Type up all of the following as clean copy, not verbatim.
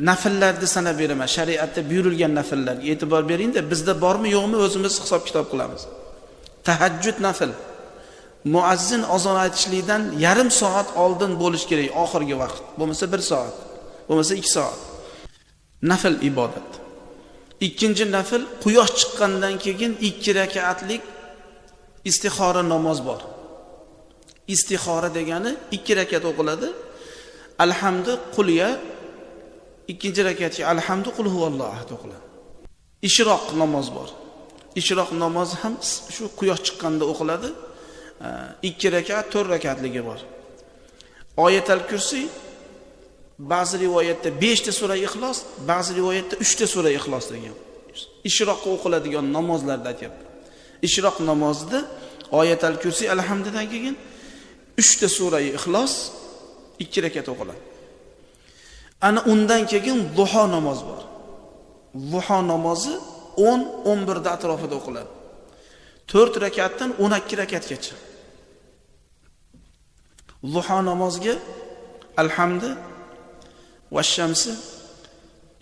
nafllarni sanab beraman. Shariatda buyurilgan nafllarga e'tibor bering-da, bizda bormi yo'qmi o'zimiz hisob-kitob qilamiz. Tahajjud nafl. Muazzin azon aytishlikdan yarim soat oldin bo'lish kerak oxirgi vaqt. Bo'lmasa 1 soat, bo'lmasa 2 soat. Nafl ibodat. Ikkinchi nafl quyosh chiqqandan keyin 2 rakatlik istixora namoz bor. Istixora degani 2 rakat o'qiladi. Alhamdu quliya, ikkinchi rakatga alhamdu qul huvallohu ahad o'qiladi. Ishroq namoz bor. Ishroq namozi ham shu quyosh chiqqanda o'qiladi. 2 rakat, 4 rakatligi bor. Oyatal kursi ba'zi rivoyatda 5 ta sura Ixlos, ba'zi rivoyatda 3 ta sura Ixlos degan. Ishroqqa o'qiladigan namozlarda aytyapti. Ishroq namozida Oyatal kursi alhamdudan keyin 3 ta sura Ixlos 2 rakat o'qiladi. Ana undan keyin duho namoz bor. Duho namozi 10-11 da atrofida o'qiladi. 4 rakatdan 12 rakatgacha. Duho namoziga alhamdu va shamsi,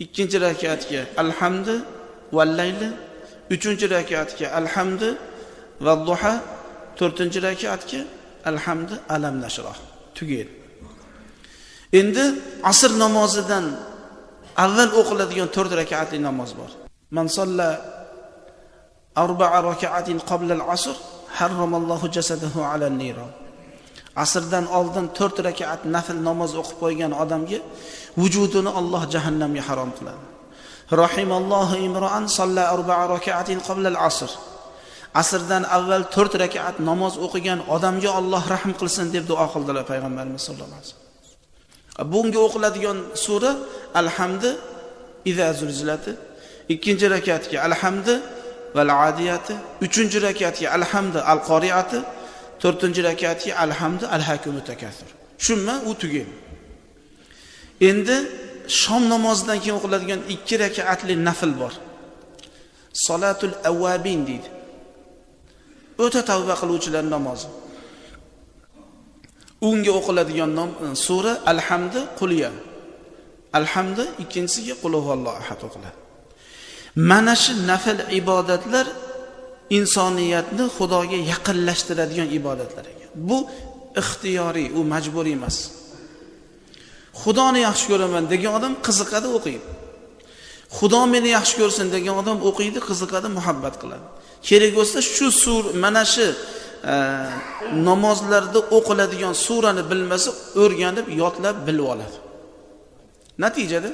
ikkinchi rakatga alhamdu va layli, uchinchi rakatga alhamdu va duha, to'rtinchi rakatga alhamdu alam nashrah tugaydi. Endi asr namozidan avval o'qiladigan 4 rakatli namoz bor. Man salla arba'a rak'atin qabla al-asr harramallohu jasadahu 'ala an-niron. Asrdan oldin 4 rakat nafl namoz o'qib qo'ygan odamga vujudini Alloh jahannamga harom qiladi. Rahimallohu imra'an salla arba'a rak'atin qabla al-asr. Asrdan avval 4 rakat namoz o'qigan odamga Alloh rahm qilsin deb duo qildilar payg'ambarimiz sollallohu alayhi vasallam. Bunga o'qiladigan sura Alhamdu iza zulzilati, ikkinchi rakatga Alhamdu val adiyati, uchinchi rakatga Alhamdu al qoriati, to'rtinchi rakatga Alhamdu al hakumu takassur. Shunma u tugaydi. Endi shom namozidan keyin o'qiladigan 2 rakatli nafl bor. Salatul avvabin deydi. O'ta tavba qiluvchilar namozi. Unga o'qiladigan sura Alhamdu quliya. Alhamdu ikkinchisiga qul huvallohu ahad o'qiladi. Mana shu nafl ibodatlar insoniyatni Xudoga yaqinlashtiradigan ibodatlar ekan. Bu ixtiyoriy, u majburiy emas. Xudoni yaxshi ko'raman degan odam qiziqadi, o'qiydi. Xudo meni yaxshi ko'rsin degan odam o'qiydi, qiziqadi, muhabbat qiladi. Kerak bo'lsa shu sur mana shu namozlarda o'qiladigan surani bilmasa, o'rganib, yodlab bilib oladi. Natijada